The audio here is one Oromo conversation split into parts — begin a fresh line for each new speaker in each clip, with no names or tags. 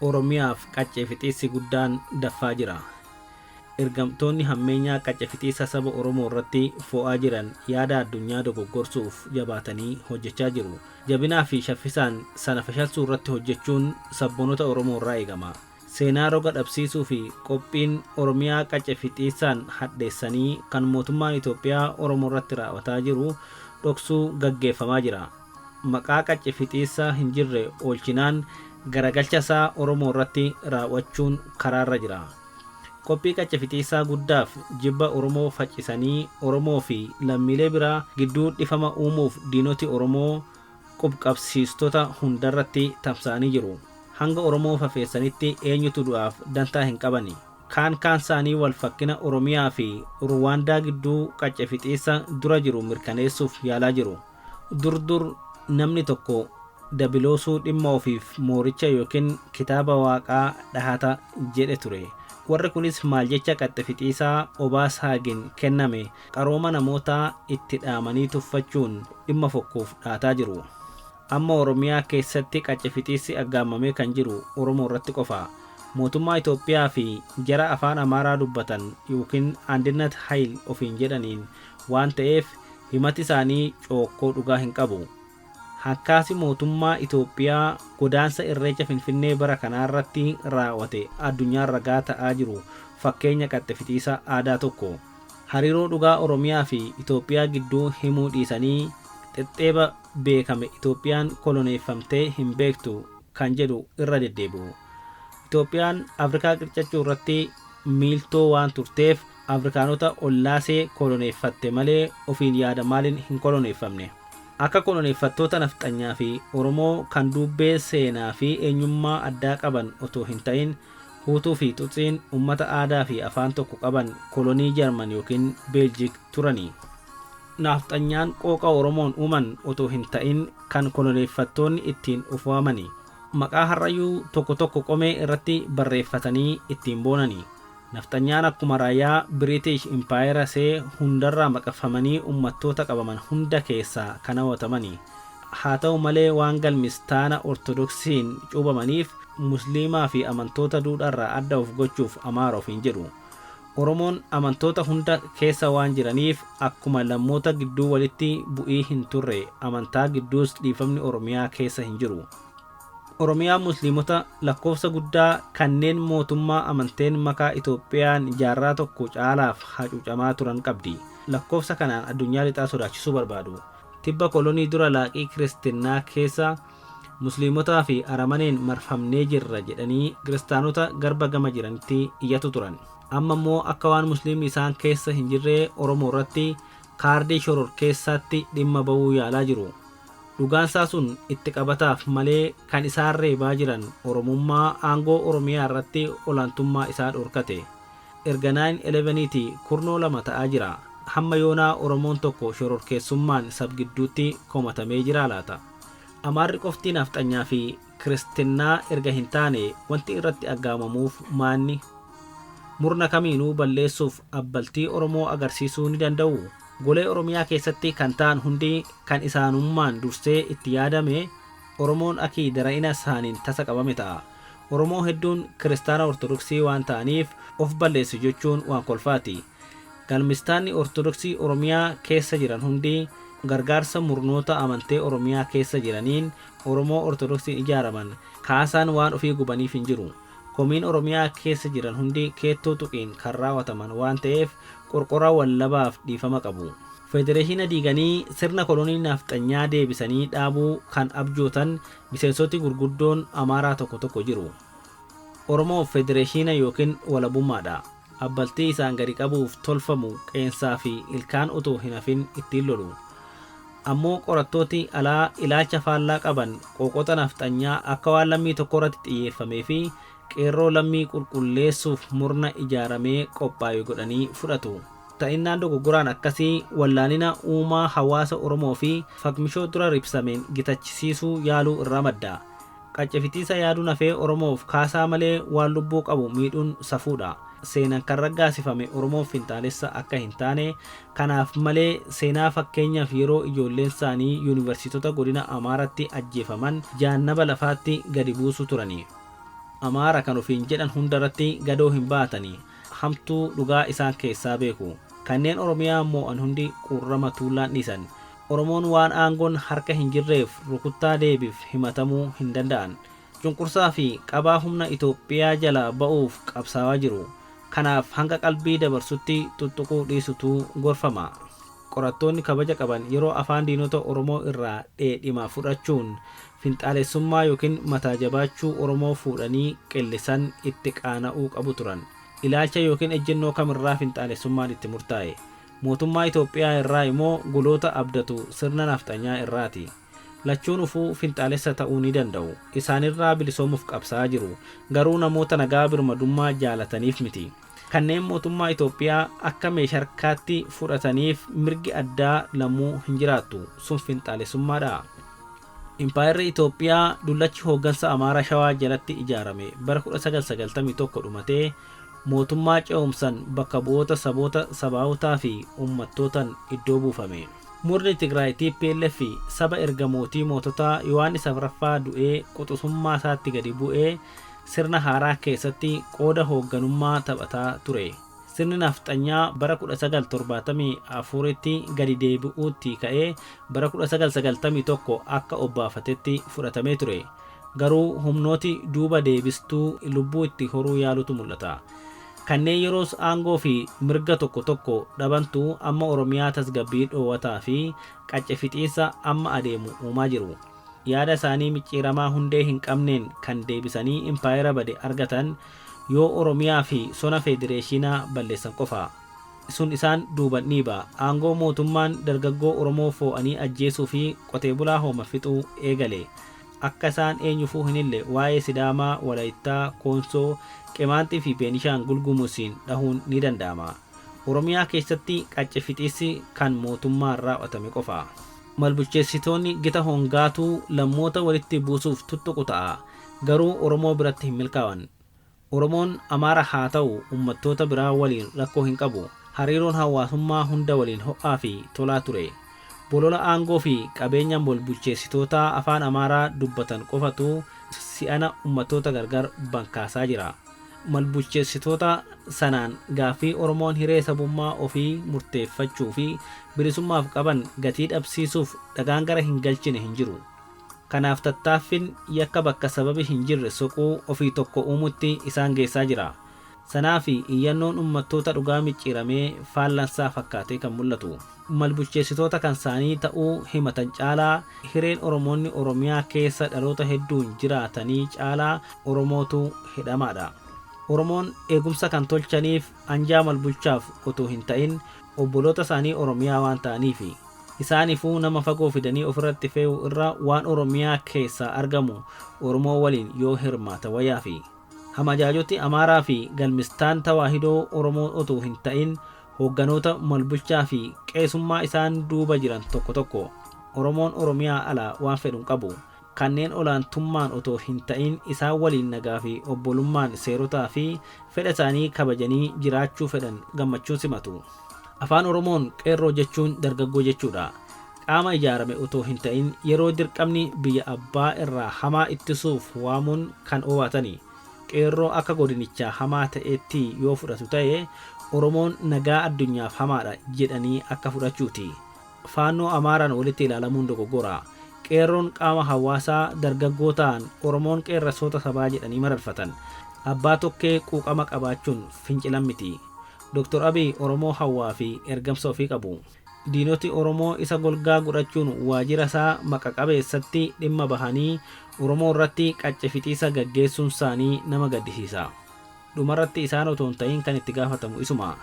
Oromiyaaf qaccee fixiissi guddaan daffaa jira. Ergamtoonni hammeenyaa qacce fixiisa saba Oromoo irratti fo'aa jiran yaada addunyaa dogoggorsuuf jabaatanii hojjechaa jiru. Jabinaa fi shaffisaan sana fashalsuu irratti hojjechuun sabboonota Oromoo irraa eegama. Seenaa roga dhabsiisuu fi qophiin Oromiyaa qacce fixiisaan hadheessanii kan mootummaan Itoophiyaa Oromoo irratti raawwataa jiru dhoksuu gaggeeffamaa jira. Maqaa qacce fixiisa hin jirre oolchinaan garagalcha isaa Oromoo irratti raawwachuun karaarra jira. Qophii qacce fixiisaa guddaaf jibba Oromoo faccisanii Oromoo fi lammiilee biraa gidduu dhifama uumuuf diinoti Oromoo qubqabsiistota hundarratti tamsa'anii jiru. Hanga Oromoo fafeessanitti eenyutu du'aaf dantaa hin qabani. Kaan kaan isaanii wal fakkina Oromiyaa fi Ruwaandaa gidduu qacce fixiisa dura jiru mirkaneessuuf yaalaa jiru. Dur dur namni tokko dabiloosuu dhimma ofiif mooricha yookiin kitaaba waaqaa dhahata jedhe ture. Warri kunis maal jecha qaxxe fixiisaa Obaas Haagin kenname qarooma namootaa itti dhaamanii tuffachuun dhimma fokkuuf dhaataa jiru. Amma Oromiyaa keessatti qacce fixiissi aggaamamee kan jiru Oromoo irratti qofa. Mootummaa Itoophiyaa fi jara afaan Amaaraa dubbatan yookiin Andinnat Hayil ofiin jedhaniin waan ta'eef himati isaanii cookkoo dhugaa hin qabu. Hakkaasi mootummaa Itoophiyaa godaansa Irreecha Finfinnee bara kanaarratti raawwate addunyaan ragaa ta'aa jiru fakkeenya qaxxe fixiisa aadaa tokko. Hariiroo dhugaa Oromiyaa fi Itoophiyaa gidduu himuu dhiisanii xexxeeba beekame Itoophiyaan koloneeffamtee hin beektu kan jedhu irra deddeebi'u. Itoophiyaan Afrikaa qircachuu irratti miiltoo waan turteef Afrikaanota ollaasee koloneeffatte malee ofiin yaada maaliin hin koloneeffamne. Akka koloneeffattoota nafxanyaa fi Oromoo kan duubbee seenaa fi eenyummaa addaa qaban otoo hin ta'in Huutuu fi Tutsiin ummata aadaa fi afaan tokko qaban kolonii Jarman yookiin Beeljik turani. Naafxanyaan qooqa Oromoon uuman otoo hin ta'in kan koloneeffattoonni ittiin of waamani. Maqaa har'ayyuu tokko tokko qomee irratti barreeffatanii ittiin boonani. Nafxanyaan akkuma raayyaa Biriitish impaayera see hundarraa maqaffamanii ummattoota qabaman hunda keessaa kan hawatamani. Haa ta'u malee waan galmistaana Ortodoksiin cuubamaniif Musliimaa fi amantoota duudhaarraa adda of gochuuf Amaara ofiin jedhu. Oromoon amantoota hunda keessa waan jiraniif akkuma lammoota gidduu walitti bu'ii hin turre amantaa gidduus dhiifamni Oromiyaa keessa hin jiru. Oromiyaan Musliimota lakkoofsa guddaa kanneen mootummaa amanteen makaa Itoophiyaan jaarraa tokko caalaaf hacuucamaa turan qabdi. Lakkoofsa kanaan addunyaa lixaa sodaachisuu barbaadu. Tibba kolonii dura laaqii Kiristinnaa keessa Musliimotaa fi Aramaneen marfamnee jirra jedhanii Kiristaanota garba gama jiranitti iyyatu turan. Amma immoo akka waan Musliimni isaan keessa hin jirree Oromoo irratti kaardii shororkeessaatti dhimma ba'uu yaalaa jiru. Dhugaansaa sun itti qabataaf malee kan isaan reebaa jiran Oromummaa aangoo Oromiyaa irratti olaantummaa isaa dhorkate. Erga 9/11ti kurnoo lama ta'aa jira. Hamma yoonaa Oromoon tokko shororkeessummaan sabgidduutti komatamee jiraa laata? Amaarri qofti naafxanyaa fi Kiristinnaa erga hin taane wanti irratti aggaamamuuf maanni? Murna kamiinuu balleessuuf abbaltii Oromoo agarsiisuu ni danda'uu? Golee Oromiyaa keessatti kan ta'an hundi kan isaanummaan dursee itti yaadame Oromoon akii dara'ina saaniin tasa qabame ta'a. Oromoo hedduun Kiristaana Ortodoksii waan ta'aniif of balleessu jechuun waan kolfaati. Galmistaanni Ortodoksii Oromiyaa keessa jiran hundi gargaarsa murnoota amantee Oromiyaa keessa jiraniin Oromoo Ortodoksiin ijaaraman kaasaan waan ofii gubaniif hin jiru. Komiin Oromiyaa keessa jiran hundi keettoo tuqiin kan raawwataman waan ta'eef qorqoraa wallabaaf dhiifama qabu. Federeeshiina diiganii sirna kolonii naafxanyaa deebisanii dhaabuu kan abjootan miseensoti gurguddoon Amaaraa tokko tokko jiru. Oromoof federeeshiina yookiin walabummaa dha. Abbaltii isaan gadi qabuuf tolfamu qeensaa fi ilkaan utuu hin hafin ittiin lolu. Ammoo qorattooti alaa ilaalcha faallaa qaban qooqota nafxanyaa akka waan lammii tokkorratti xiyyeeffamee fi qeerroo lammii qulqulleessuuf murna ijaaramee qophaa'e godhanii fudhatu. Ta'innaan dogoggoraan akkasii wallaalina uumaa hawaasa Oromoo fi fakmishoo dura ribsameen gitachisiisuu yaaluu irraa madda. Qacce-fixiisa yaaduun hafee Oromoof kaasaa malee waan lubbuu qabu miidhuun safuudha. Seenan kan raggaasifame Oromoon finxaalessa akka hin taane kanaaf malee seenaa fakkeenyaaf yeroo ijoolleen saanii yuunivarsiitota godina Amaaratti ajjeefaman jaannaba lafaatti gadi buusu turani. Amaara kan ofiin jedhan hundarratti gadoo hin baatanii hamtuu dhugaa isaan keessaa beeku. Kanneen Oromiyaa moo'an hundi qurrama tuullaan dhiisan. Oromoon waan aangoon harka hin jirreef rukuttaa deebiif himatamuu hin danda'an. Cunqursaa fi qabaa humna Itoophiyaa jalaa ba'uuf qabsaawaa jiru. Kanaaf hanga qalbii dabarsutti tuttuquu dhiisutu gorfama. Qorattoonni kabaja qaban yeroo afaan diinota Oromoo irraa dheedhima fudhachuun finxaalessummaa yookiin mataa jabaachuu Oromoo fuudhanii qillisan itti qaana'uu qabu turan. Ilaalcha yookiin ejjennoo kamirraa finxaalessummaan itti murtaa'e. Mootummaa Itoophiyaa irraa immoo goloota abdatu sirna nafxanyaa irraati. Lachuun ufuu finxaalessa ta'uu ni danda'u. Isaanirraa bilisoomuuf qabsaa'aa jiru. Garuu namoota nagaa birmadummaa jaalataniif miti. Kanneen mootummaa Itoophiyaa akka meesharkaatti fudhataniif mirgi addaa lammuu hin jiraattu. Sun finxaalessummaadha. Impaayerri Itoophiyaa dullachi hooggansa Amaaraa Shawaa jalatti ijaarame bara 1991 dhumatee mootummaa ce'umsan bakka bu'oota saboota sabaawotaa fi uummattootaan iddoo buufame. Murni Tigraay TPLF saba erga mootii moototaa Yohaannis Afraffaa du'ee quxisummaa isaatti gadi bu'ee sirna haaraa keessatti qooda hoogganummaa taphataa ture. Sirni nafxanyaa bara 1974tti gadi deebi'uutti ka'ee bara 1991 akka obbaafatetti fudhatamee ture. Garuu humnooti duuba deebistuu lubbuu itti horuu yaalutu mul'ata. Kanneen yeroos aangoo fi mirga tokko tokko dhabantu amma Oromiyaa tasgabbii dhoowwataa fi qacce fixiinsa amma adeemu uumaa jiru. Yaada isaanii micciiramaa hundee hin qabneen kan deebisanii impaayera bade argatan yoo Oromiyaa fi sona federeeshinaa balleessan qofa. Sun isaan duuban dhiiba. Aangoo mootummaan dargaggoo Oromoo foo'anii ajjeesuu fi qotee bulaa hooma fixuu eegale. Akka isaan eenyufuu hin ille waa'ee Sidaamaa, Walayittaa, Koonsoo, Qimaanxii fi Beenishaangul Gumuziin dhahuun ni danda'ama. Oromiyaa keessatti qacce fixiinsi kan mootummaan raawwatame qofa. Malbulcheessitoonni gita hongaatuu lammoota walitti buusuuf tuttuqu ta'a. Garuu Oromoo biratti hin milkaa'an. Oromoon Amaara haa ta'u uummattoota biraa waliin rakkoo hin qabu. Hariiroon hawaasummaa hunda waliin ho'aa fi tolaa ture. Bolola aangoo fi qabeenya malbulcheessitoota afaan Amaaraa dubbatan qofatu si'ana uummattoota gargar bankaasaa jira. Malbulcheessitoota sanaan gaaffii Oromoon hiree sabummaa ofii murteeffachuu fi bilisummaaf qaban gatii dhabsiisuuf dhagaan gara hin galchine hin jiru. Kanaaf tattaaffiin yakka bakka sababi hin jirre soquu ofii tokko uumutti isaan geessaa jira. Sanaa fi iyyannoon uummattoota dhugaa micciiramee faallansaa fakkaatee kan mul'atu. Malbulcheessitoota kan isaanii ta'uu himatan caalaa hireen Oromoonni Oromiyaa keessa dhaloota hedduun jiraatanii caalaa Oromootu hidhamaadha. Oromoon eegumsa kan tolchaniif anjaa malbulchaaf otoo hin ta'in obboloota isaanii Oromiyaa waan ta'aniifi. Isaanifuu nama fagoo fidanii ofirratti fe'uu irra waan Oromiyaa keessaa argamu Oromoo waliin yoo hirmaata wayyaafi. Hamajaajoti Amaaraa fi galmistaan tawaahidoo Oromoo otoo hin ta'in hoogganoota malbulchaa fi qeesummaa isaan duuba jiran tokko tokko. Oromoon Oromiyaa alaa waan fedhu hin qabu. Kanneen olaantummaan otoo hin ta'in isaan waliin nagaa fi obbolummaan seerotaa fi fedha isaanii kabajanii jiraachuu fedhan gammachuun simatu. Afaan Oromoon qeerroo jechuun dargaggoo jechuudha. Qaama ijaarame otoo hin ta'in yeroo dirqamni biyya abbaa irraa hamaa ittisuuf waamuun kan oowwatani. Qeerroo akka godinichaa hamaa ta'etti yoo fudhatu ta'e Oromoon nagaa addunyaaf hamaadha jedhanii akka fudhachuuti. Faannoo Amaaraan walitti ilaalamuun dogoggora. Qeerroon qaama hawaasaa dargaggoo ta'an Oromoon qeerransoota sabaa jedhanii mararfatan. Abbaa tokkee quuqama qabaachuun fincilan miti. Dr. Abiy Oromoo hawwaa fi ergamsa ofii qabu. Diinoti Oromoo isa golgaa godhachuun waajjira isaa maqa qabeessatti dhimma bahanii Oromoo irratti qacce fixiisa gaggeessuun isaanii nama gaddisiisa. Dhumarratti isaan otoo hin ta'in kan itti gaafatamu isuma.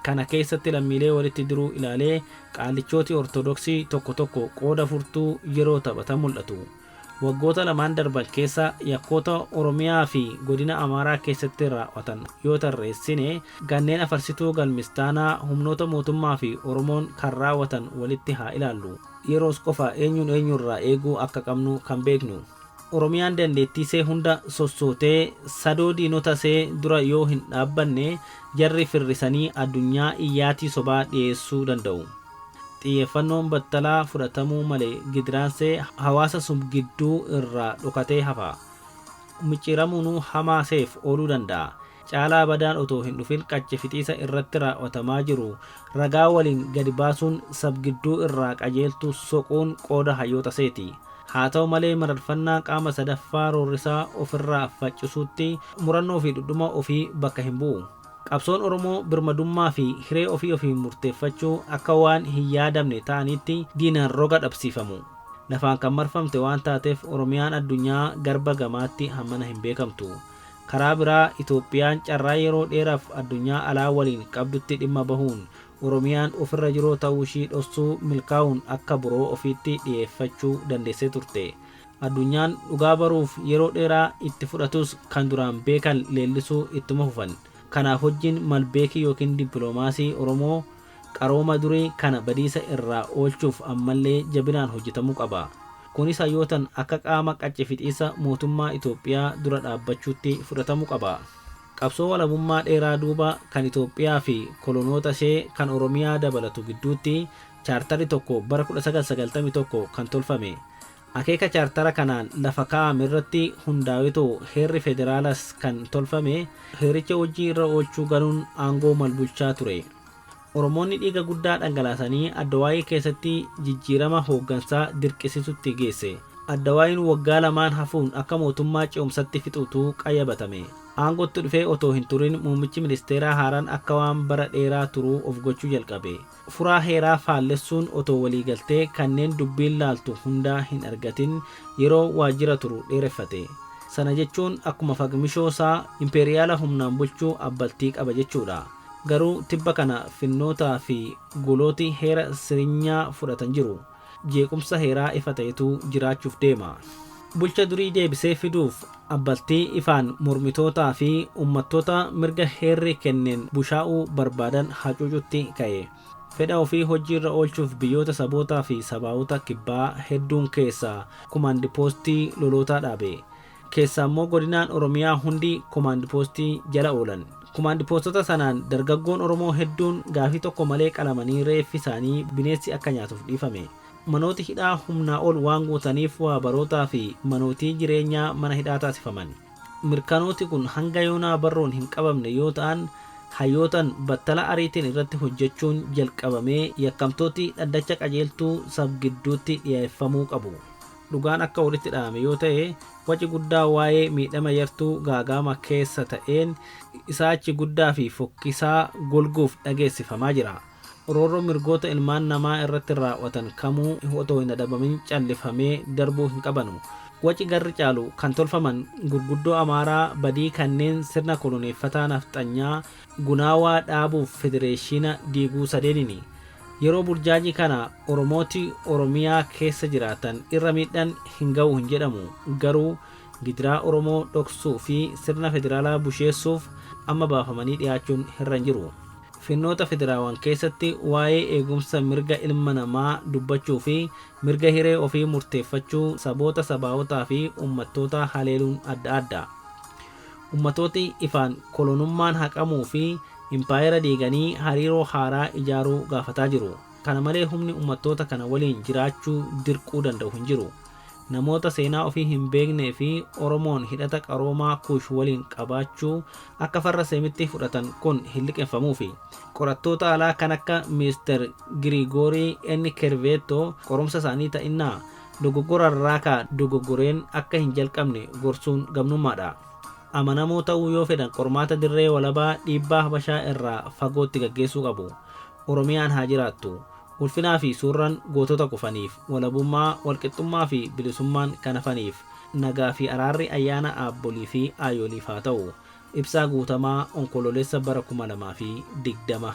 Kana keessatti lammiilee walitti diruu ilaalee qaallichooti Ortodoksii tokko tokko qooda furtuu yeroo taphatan mul'atu. Waggoota lamaan darban keessa yakkoota Oromiyaa fi godina Amaaraa keessatti raawwatan yoo tarreessine kanneen afarsituu galmistaanaa humnoota mootummaa fi Oromoon kan raawwatan walitti haa ilaallu. Yeroos qofa eenyuun eenyurraa eeguu akka qabnu kan beeknu. Oromiyaan dandeettii see hunda sossootee sadoo diinota see dura yoo hin dhaabbanne jarri firrisanii addunyaa iyyaatii sobaa dhiyeessuu danda'u. Xiyyeeffannoon battalaa fudhatamuu malee gidiraansee hawaasa sun gidduu irraa dhokatee hafa. Micciiramuunuu hamaa seef ooluu danda'a. Caalaa badaan otoo hin dhufin qacce fixiisa irratti raawwatamaa jiru ragaa waliin gadi baasuun sabgidduu irraa qajeeltuu soquun qooda hayyoota seeti. Haa ta'u malee mararfannaa qaama sadaffaa roorrisaa ofirraa faccisuutti murannoo fi dhudhuma ofii bakka hin bu'u. Qabsoon Oromoo birmadummaa fi hiree ofii ofiin murteeffachuu akka waan hin yaadamne ta'anitti diinaan roga dhabsiifamu. Lafaan kan marfamte waan taateef Oromiyaan addunyaa garba gamaatti hammana hin beekamtu. Karaa biraa Itoophiyaan carraa yeroo dheeraaf addunyaa alaa waliin qabdutti dhimma bahuun Oromiyaan ofirra jiroo ta'uu ishii dhoksuu milkaa'uun akka boroo ofiitti dhiyeeffachuu dandeessee turte. Addunyaan dhugaa baruuf yeroo dheeraa itti fudhatus kan duraan beekan leellisuu ittuma fufan. Kanaaf hojiin malbeekii yookiin dippiloomaasii Oromoo qarooma durii kana badiisa irraa oolchuuf ammallee jabinaan hojjetamuu qaba. Kunis hayyootan akka qaama qacce fixiisa mootummaa Itoophiyaa dura dhaabbachuutti fudhatamuu qaba. Qabsoo walabummaa dheeraa duuba kan Itoophiyaa fi kolonoota ishee kan Oromiyaa dabalatu gidduutti chaartarri tokko bara 1991 kan tolfame. Akeeka chaartara kanaan lafa kaa'ame irratti hundaa'etu heerri federaalas kan tolfame. Heericha hojii irra oolchuu galuun aangoo malbulchaa ture. Oromoonni dhiiga guddaa dhangalaasanii Addawaayii keessatti jijjiirama hooggansaa dirqisiisutti geesse. Addawaayiin waggaa lamaan hafuun akka mootummaa ce'umsatti fixuutu qayyabatame. Aangootti dhufee otoo hin turin muummichi ministeeraa haaraan akka waan bara dheeraa turuu of gochuu jalqabe. Furaa heeraa faallessuun otoo waliigaltee kanneen dubbiin laaltu hundaa hin argatin yeroo waajjira turu dheereffate. Sana jechuun akkuma fagmishoo isaa impeeriyaala humnaan bulchuu abbaltii qaba jechuudha. Garuu tibba kana finnootaa fi golooti heera sirinyaa fudhatan jiru. Jeequmsa heeraa ifa ta'etu jiraachuuf deema. Bulcha durii deebisee fiduuf abbaltii ifaan mormitootaa fi uummattoota mirga heerri kenneen bushaa'uu barbaadan hacuucutti ka'e. Fedha ofii hojiirra oolchuuf biyyoota sabootaa fi sabaawota kibbaa hedduun keessaa kumaandi poostii lolootaa dhaabe. Keessaa immoo godinaan Oromiyaa hundi kumaandi poostii jala oolan. Kumaandi poostota sanaan dargaggoon Oromoo hedduun gaafii tokko malee qalamanii reeffi isaanii bineensi akka nyaatuuf dhiifame. Manooti hidhaa humnaa ol waan guutaniif waa barootaa fi manootii jireenyaa mana hidhaa taasifaman. Mirkanooti kun hanga yoonaa barroon hin qabamne yoo ta'an hayyootan battala ariitiin irratti hojjechuun jalqabamee yakkamtooti dhaddacha qajeeltuu sabgidduutti dhiyeeffamuu qabu. Dhugaan akka walitti dhahame yoo ta'e waci guddaa waa'ee miidhama yartuu gaagaama keessa ta'een isaachi guddaa fi fokkisaa golguuf dhageessifamaa jira. Roorroo mirgoota ilmaan namaa irratti raawwatan kamuu otoo hin adabamin callifamee darbuu hin qabanu. Waci garri caalu kan tolfaman gurguddoo Amaaraa badii kanneen sirna koloneeffataa nafxanyaa gunaawaa dhaabuuf federeeshina diiguu sadeenini. Yeroo burjaajii kana Oromooti Oromiyaa keessa jiraatan irra miidhaan hin ga'u hin jedhamu. Garuu gidiraa Oromoo dhoksuu fi sirna federaalaa busheessuuf amma baafamanii dhiyaachuun hirra hin jiru. Finnoota federaawan keessatti waa'ee eegumsa mirga ilma namaa dubbachuu fi mirga hiree ofii murteeffachuu saboota sabaawotaa fi uummattoota haleeluun adda adda. Ummatooti ifaan kolonummaan haqamuu fi impaayera diiganii hariiroo haaraa ijaaruu gaafataa jiru. Kana malee humni uummattoota kana waliin jiraachuu dirquu danda'u hin jiru. Namoota seenaa ofii hin beeknee fi Oromoon hidhata qaroomaa Kuush waliin qabaachuu akka farra seemitti fudhatan kun hin liqeeffamuufi. Qorattoota alaa kan akka Mister Girigoorii N. Kerveetoo qorumsa isaanii ta'innaa dogoggora irraa kaa dogoggoreen akka hin jalqabne gorsuun gamnummaadha. Amanamoo ta'uu yoo fedhan qormaata dirree walabaa dhiibbaa Habashaa irraa fagootti gaggeessuu qabu. Oromiyaan haa jiraattu. Ulfinaa fi suuraan gootota kufaniif, walabummaa, walqixxummaa fi bilisummaan kan hafaniif, nagaa fi araarri ayyaana aabbolii fi aayoliif haa ta'u. Ibsaa Guutamaa, Onkoloolessa bara 2020.